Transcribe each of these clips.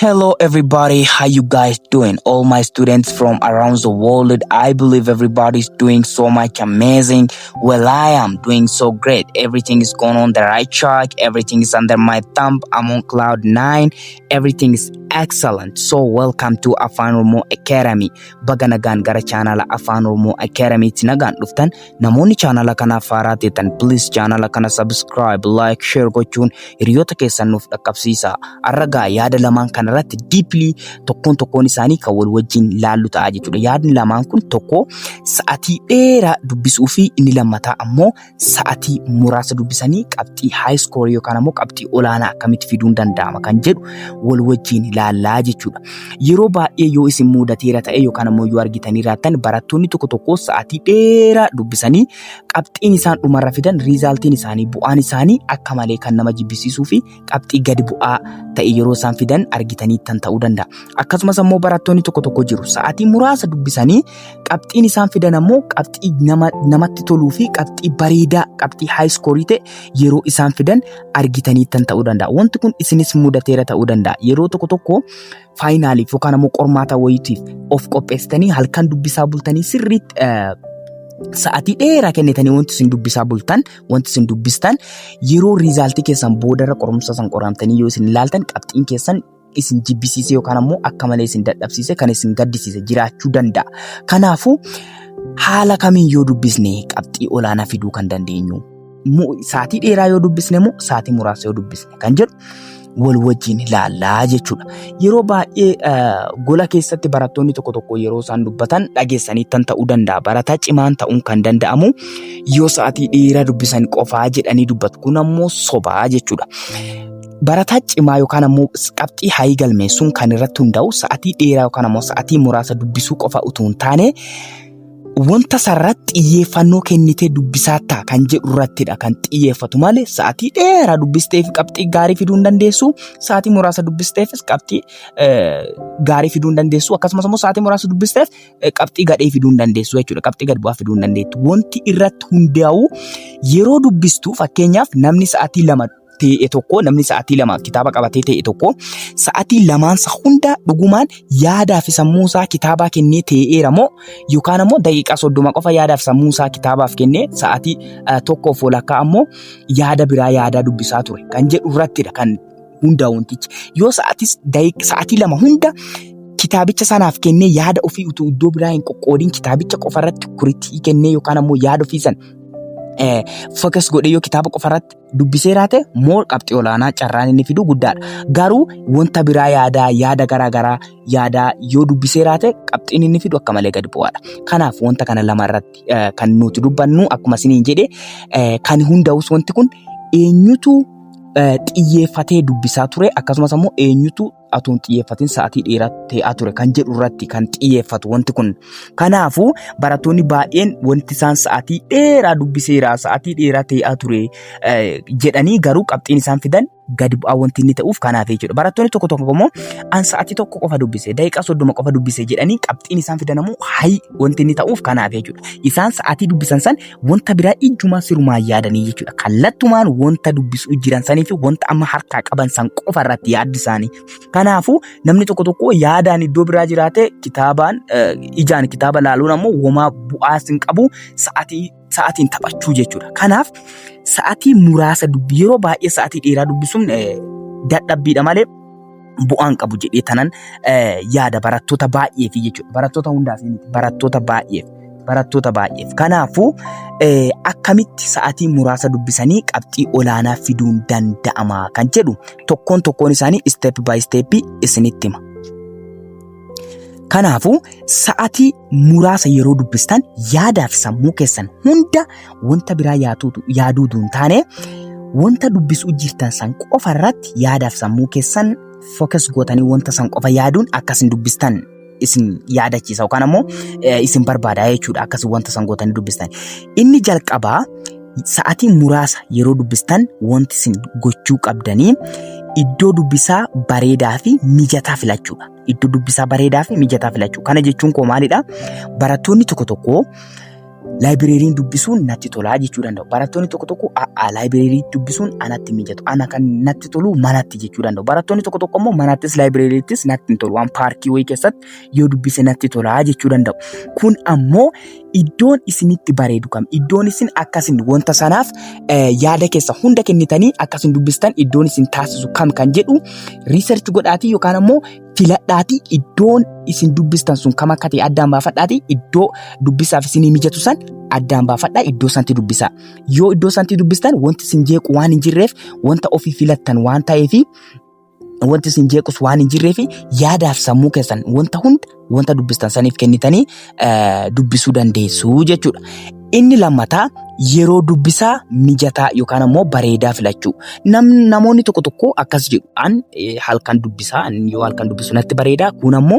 Hello everybody, how you guys doing? All my students from around the world, I believe everybody's doing so much amazing. Well, I am doing so great. Everything is going on the right track. Everything is under my thumb. I'm on cloud nine. Everything is excellent. So welcome to Afaan Oromoo Academy. Baga nagaan gara chaanala Afaan Oromoo Academytti nagaan dhuftan. Namoonni chaanala kanaaf haaraa ta'an, please chaanala kana subscribe, like, share gochuun hiriyoota keessan nuuf dhaqqabsiisa. Arragaa yaada lamaan kanarratti deeply tokkoon tokkoon isaanii kan wal wajjin laallu ta'a jechuudha. Yaadni lamaan kun tokko sa'atii dheeraa dubbisuu fi inni lammataa ammoo sa'atii muraasa dubbisanii qabxii high score yookaan ammoo qabxii olaanaa akkamitti fiduun danda'ama kan jedhu wal wajjin ilaallaa jechuudha. Yeroo baay'ee yoo isin mudateera ta'e yookaan ammoo yoo argitanii raattan, barattoonni tokko tokko sa'atii dheeraa dubbisanii qabxiin isaan dhumarra fidan, resultiin isaanii, bu'aan isaanii akka malee kan nama jibbisiisuu fi qabxii gadi bu'aa ta'e yeroo isaan fidan argitanii tan ta'uu danda'a. Akkasumas ammoo barattoonni tokko tokko jiru, sa'atii muraasa dubbisanii qabxiin isaan fidan ammoo qabxii nama namatti toluu fi qabxii bareedaa, qabxii high score ta'e yeroo isaan fidan argitanii tan ta'uu danda'a. Wanti kun isinis mudateera ta'uu danda'a. Yeroo tokko tokko finaliif yookaan ammoo qormaata wayiitiif of qopheessitanii halkan dubbisaa bultanii, sirriitti sa'atii dheeraa kennitanii wanti isin dubbisaa bultan, wanti isin dubbistan, yeroo resultii keessan boodarra qorumsa san qoramtanii yoo isin ilaaltan, qabxiin keessan isin jibbisiise yookaan ammoo akka malee isin dadhabsiise, kan isin gaddisiise jiraachuu danda'a. Kanaafuu haala kamiin yoo dubbisne qabxii olaanaa fiduu kan dandeenyu? Sa'atii dheeraa yoo dubbisne moo sa'atii muraasa yoo dubbisne kan jedhu wal wajjin ilaallaa jechuudha. Yeroo baay'ee gola keessatti barattoonni tokko tokko yeroo isaan dubbatan dhageessanii tan ta'uu danda'a. Barataa cimaan ta'uun kan danda'amu yoo sa'atii dheeraa dubbisan qofaa jedhanii dubbatu. Kun ammoo sobaa jechuudha. Barataa cimaa yookaan ammoo qabxii high galmeessuun kan irratti hundaa'u sa'atii dheeraa yookaan ammoo sa'atii muraasa dubbisuu qofa utuu hin taane, wanta sarratti xiyyeeffannoo kennitee dubbisaattaa kan jedhu irrattidha kan xiyyeeffatu malee, sa'atii dheeraa dubbisteef qabxii gaarii fiduu hin dandeessu, sa'atii muraasa dubbisteefis qabxii gaarii fiduu hin dandeessu, akkasumas immoo sa'atii muraasa dubbisteef qabxii gadhee fiduu hin dandeessu jechuudha. Qabxii gad bu'aa fiduu hin dandeettu. Wanti irratti hundaa'u yeroo dubbistu, fakkeenyaaf namni sa'atii 2 ta'e tokko, namni sa'atii 2 kitaaba qabatee ta'e tokko, sa'atii lamaansa hunda dhugumaan yaadaa fi sammuu isaa kitaabaa kennee ta'eera moo, yookaan ammoo daqiiqaa 30 qofa yaadaa fi sammuu isaa kitaabaaf kennee sa'atii tokkoof walakkaa ammoo yaada biraa yaadaa dubbisaa ture kan jedhu irrattidha kan hundaa'u wantichi. Yoo sa'atii 2 hunda kitaabicha sanaaf kennee, yaada ofii utuu iddoo biraa hin qoqqoodin kitaabicha qofarratti kuritii kennee yookaan ammoo yaada ofii san focus godhee yoo kitaaba qofarratti dubbisee raate, moo qabxii olaanaa carraan inni fidu guddaadha. Garuu wanta biraa yaadaa, yaada garaa garaa yaadaa yoo dubbisee raate, qabxiin inni fidu akka malee gadi bu'aadha. Kanaaf wanta kana lama irratti kan nuti dubbannu, akkuma isiniin jedhe, kan hundaa'us wanti kun eenyutu xiyyeeffatee dubbisaa ture, akkasumas ammoo eenyutu atuun xiyyeeffatin sa'atii dheeraa ta'aa ture kan jedhu irratti kan xiyyeeffatu wanti kun. Kanaafuu barattoonni baay'een wanti isaan sa'atii dheeraa dubbiseera, sa'atii dheeraa ta'aa ture jedhanii, garuu qabxiin isaan fidan gadi bu'aa wanti inni ta'uuf kanaaf jechuudha. Barattoonni tokko tokko immoo an sa'atii 1 qofa dubbise, daqiiqaa 30 qofa dubbise jedhanii, qabxiin isaan fidan ammoo high wanti inni ta'uuf kanaaf jechuudha. Isaan sa'atii dubbisan san wanta biraa ijjumaa sirumaan yaadanii jechuudha. Kallattumaan wanta dubbisuu jiran sanii fi wanta amma harkaa qaban san qofa irratti yaaddi isaanii. Kanaafuu namni tokko tokko yaadaan iddoo biraa jiraate, kitaabaan ijaan kitaaba laaluun ammoo womaa bu'aas hin qabu, sa'atii sa'atiin taphachuu jechuudha. Kanaaf sa'atii muraasa dubbi, yeroo baay'ee sa'atii dheeraa dubbisuun dadhabbiidha malee bu'aan qabu jedhee tanan yaada barattoota baay'eef jechuudha. Barattoota hundaaf miti, barattoota baay'eef. Barattoota baay'eef. Kanaafuu akkamitti sa'atii muraasa dubbisanii qabxii olaanaa fiduun danda'ama kan jedhu tokkoon tokkoon isaanii step by step isinitti hima. Kanaafuu sa'atii muraasa yeroo dubbistan yaadaa fi sammuu keessan hunda wanta biraa yaaduu hin taane, wanta dubbisuu jirtan san qofa irratti yaadaa fi sammuu keessan focus gootanii wanta san qofa yaaduun akkasin dubbistan isin yaadachiisa yookaan ammoo isin barbaada jechuudha, akkasii wanta san gootanii dubbistan. Inni jalqabaa, sa'atii muraasa yeroo dubbistan wanti isin gochuu qabdanii iddoo dubbisaa bareedaa fi mijataa filachuudha. Iddoo dubbisaa bareedaa fi mijataa filachuu. Kana jechuun koo maalidha? Barattoonni tokko tokko Laayibireeriin dubbisuun natti tolaa jechuu danda'u. Barattoonni tokko tokko a'aa, laayibireerii dubbisuun anatti mijatu. Ana kan natti tolu manatti jechuu danda'u. Barattoonni tokko tokko immoo manattis laayibireeriittis natti hin tolu. Waan paarkii wayii keessatti yoo dubbise natti tolaa jechuu danda'u. Kun ammoo iddoon isinitti bareedu kam? Iddoon isin akkasin wanta sanaaf yaada keessa hunda kennitanii akkasin dubbistan iddoon isin taasisu kam kan jedhu research godhaatii yookaan ammoo filadhaatii, iddoon isin dubbistan sun kam akka ta'e addaan baafadhaatii, iddoo dubbisaaf isinii mijatu san addaan baafadhaa, iddoo santti dubbisaa. Yoo iddoo santti dubbistan wanti isin jeequ waan hin jirreef, wanta ofii filattan waan ta'eefi, wanti isin jeequs waan hin jirreef, yaadaaf sammuu keessan wanta hunda wanta dubbistan saniif kennitanii dubbisuu dandeessu jechuudha. Inni lammataa yeroo dubbisaa mijataa yookaan ammoo bareedaa filachuu. Namoonni tokko tokko akkas jedhu: "An halkan dubbisaa, an yoo halkan dubbisu natti bareedaa." Kun ammoo,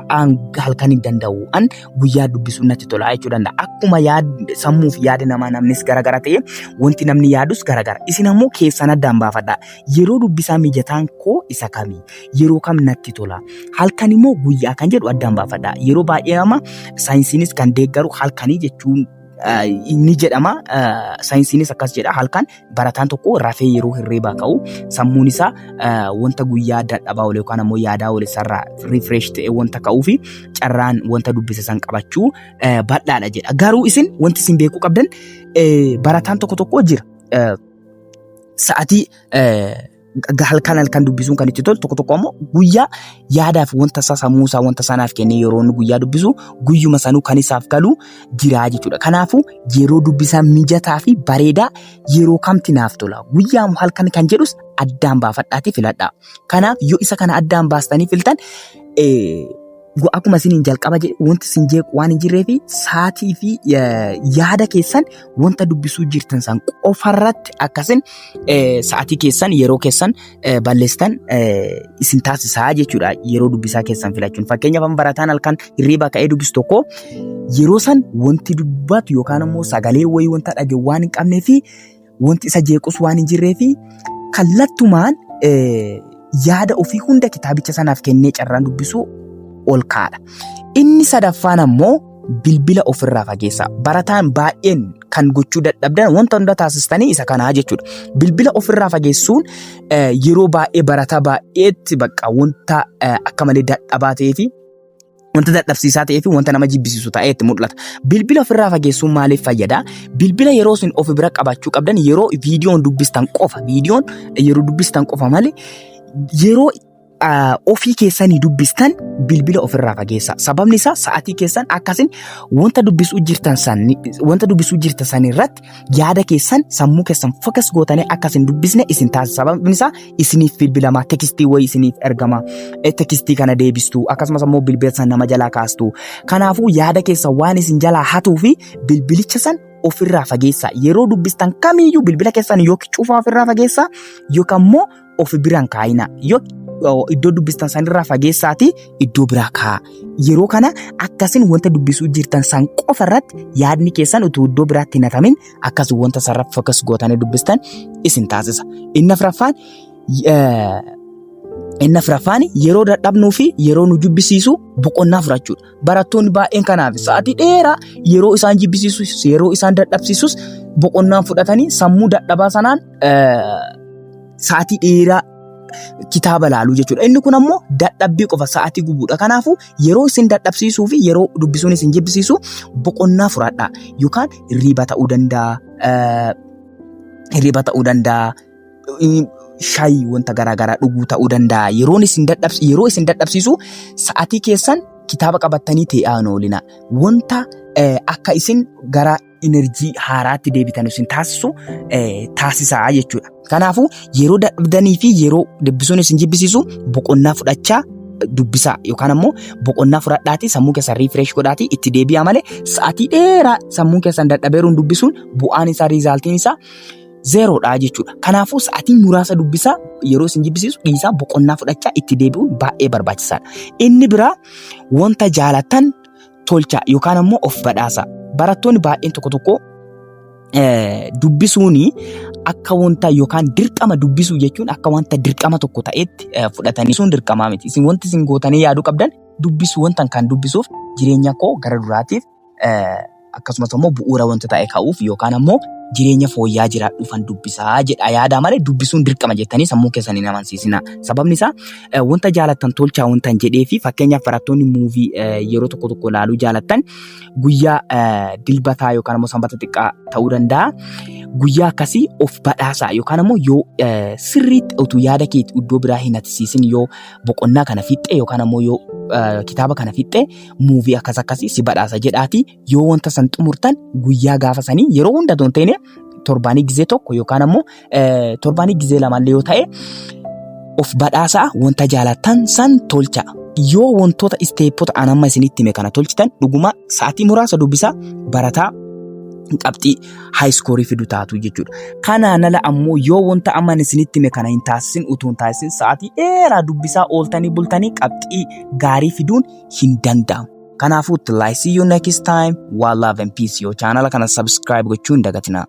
"An halkan hin danda'u, an guyyaa dubbisuu natti tola" jechuu danda'a. Akkuma sammuu fi yaada namaa namnis garagara ta'e, wanti namni yaadus garagara. Isin ammoo keessan addaan baafadhaa. Yeroo dubbisaa mijataan koo isa kami? Yeroo kam natti tola? Halkan immoo guyyaa kan jedhu addaan baafadhaa. Yeroo baay'ee amma saayinsiinis kan deeggaru halkanii jechuun ni jedhama. Saayinsiinis akkas jedha: halkan barataan tokko rafee yeroo hirriibaa ka'u sammuun isaa wanta guyyaa dadhabaa oole yookaan ammoo yaadaa oole sarraa refresh ta'e wanta ka'uu fi carraan wanta dubbise san qabachuu bal'aadha jedha. Garuu isin wanti isin beekuu qabdan, barataan tokko tokko jira. Sa'atii halkan halkan dubbisuun kan itti tolu, tokko tokko ammoo guyyaa yaadaaf wanta isaa sammuu isaa wanta sanaaf kennee yeroo inni guyyaa dubbisu guyyuma sanuu kan isaaf galu jira jechuudha. Kanaafuu yeroo dubbisaa mijataa fi bareedaa yeroo kamti naaf tola? Guyyaa moo halkan kan jedhus addaan baafadhaatii filadhaa. Kanaaf yoo isa kana addaan baastanii filtan, akkuma isiniin jalqaba jedhe, wanti isin jeequ waan hin jirree fi sa'aatii fi yaada keessan wanta dubbisuu jirtan san qofarratti akkasin sa'aatii keessan, yeroo keessan balleessitan isin taasisaa jechuudha yeroo dubbisaa keessan filachuun. Fakkeenyaaf, barataan halkan hirriibaa ka'ee dubbisu tokko yeroo san wanti dubbatu yookaan immoo sagalee wayii wanta dhaga'u waan hin qabnee fi wanti isa jeequs waan hin jirree fi kallattumaan yaada ofii hunda kitaabicha sanaaf kennee carraan dubbisuu ol kaa'adha. Inni sadaffaan ammoo bilbila ofirraa fageessa. Barataan baay'een kan gochuu dadhabdan wanta hunda taasistanii isa kanaa jechuudha. Bilbila ofirraa fageessuun yeroo baay'ee barataa baay'eetti bakka wanta akka malee dadhabaa ta'ee fi wanta dadhabsiisaa ta'ee fi wanta nama jibbisiisu ta'ee itti mul'ata. Bilbila ofirraa fageessuun maaliif fayyada? Bilbila yeroo isin of bira qabachuu qabdan yeroo viidiyoon dubbistan qofa. Viidiyoon yeroo dubbistan qofa malee yeroo ofii keessanii dubbistan bilbila ofirraa fageessa. Sababni isaa sa'aatii keessan akkasin wanta dubbisuu jirtan san irratti yaada keessan, sammuu keessan focus gootanii akkasin dubbisne isin taasisa. Sababni isaa isiniif bilbilama, text wayii isiniif ergama, text kana deebistu, akkasumas immoo bilbila san nama jalaa kaastu. Kanaafuu yaada keessan waan isin jalaa hatuu fi bilbilicha san ofirraa fageessa. Yeroo dubbistan kamiyyuu bilbila keessan yookiin cufaa ofirraa fageessa yookaan immoo of biraan kaayina. Yoo iddoo dubbistan sanirraa fageessaati iddoo biraa kaa'a. Yeroo kana akkasin wanta dubbisuu jirtan san qofa irratti yaadni keessan utuu iddoo biraatti hin hatamin akkas wanta sarara focus gootanii dubbistan isin taasisa. Inni afuraffaan yeroo dadhabnuu fi yeroo nu jibbisiisu boqonnaa fudhachuudha. Barattoonni baay'een kanaaf sa'aatii dheeraa yeroo isaan jibbisiisus, yeroo isaan dadhabsiisus boqonnaan fudhatanii sammuu dadhabaa sanaan sa'aatii dheeraa kitaaba laaluu jechuudha. Inni kun ammoo dadhabbii qofa, sa'aatii gubuudha. Kanaafuu yeroo isin dadhabsiisuu fi yeroo dubbisuun isin jibbisiisu boqonnaa fudhadhaa. Yookaan hirriiba ta'uu danda'a. Hirriiba ta'uu danda'a. Shaayii wanta garaagaraa dhuguu ta'uu danda'a. Yeroo isin dadhabsiisu sa'aatii keessan kitaaba qabattanii taa'aa hin oolina. Wanta akka isin gara energy haaraatti deebitan isin taasisu taasisaa jechuudha. Kanaafuu yeroo dadhabdanii fi yeroo dubbisuun isin jibbisiisu boqonnaa fudhachaa dubbisaa yookaan ammoo boqonnaa fudhadhaatii sammuu keessan refresh godhaatii itti deebi'aa malee sa'aatii dheeraa sammuun keessan dadhabeeruun dubbisuun bu'aan isaa, resultiin isaa zerodha jechuudha. Kanaafuu sa'aatii muraasa dubbisaa, yeroo isin jibbisiisu dhiisaa, boqonnaa fudhachaa itti deebi'uun baay'ee barbaachisaadha. Inni biraa wanta jaalatan tolcha yookaan ammoo of badhaasa. Barattoonni baay'een tokko tokko dubbisuun akka wanta yookaan dirqama, dubbisuu jechuun akka wanta dirqama tokko ta'etti fudhatanii sun dirqamaa miti. Isin wanti isin gootanii yaaduu qabdan dubbisuu wanta kan dubbisuuf jireenya koo gara duraatiif Akkasumas immoo bu'uura wanta ta'e ka'uuf yookaan ammoo jireenya fooyya'aa jiraadhuufan dubbisaa jedha yaada malee dubbisuun dirqama jettanii sammuu keessan hin amansiisina. Sababni isaa wanta jaalattan tolchaa wanta hin jedhee fi fakkeenyaaf barattoonni movie yeroo tokko tokko ilaaluu jaalattan guyyaa Dilbataa yookaan ammoo Sanbata xiqqaa ta'uu danda'a. Guyyaa akkasii of badhaasaa yookaan ammoo yoo sirriitti utuu yaada keetti iddoo biraa hin hatisiisin yoo boqonnaa kana fixxe yookaan ammoo yoo kitaaba kana fixxe movie akkas akkasii si badhaasa jedhaati yoo wanta san xumurtan guyyaa gaafa sanii yeroo hunda otoo hin ta'in torbaanii gizee tokko yookaan ammoo torbaanii gizee lamallee yoo ta'e of badhaasaa, wanta jaalattan san tolcha. Yoo wantoota stepota an amma isinitti hime kana tolchitan dhuguma sa'aatii muraasa dubbisaa barataa qabxii high score fidu taatu jechuudha. Kanaan ala ammoo yoo wanta amma isinitti hime kana hin taasisin utuu hin taasisin sa'aatii dheeraa dubbisaa ooltanii bultanii qabxii gaarii fiduun hin danda'amu. Kanaafuu till I see you next time, one love and peace. Yoo chaanala kana subscribe gochuu hin dagatinaa.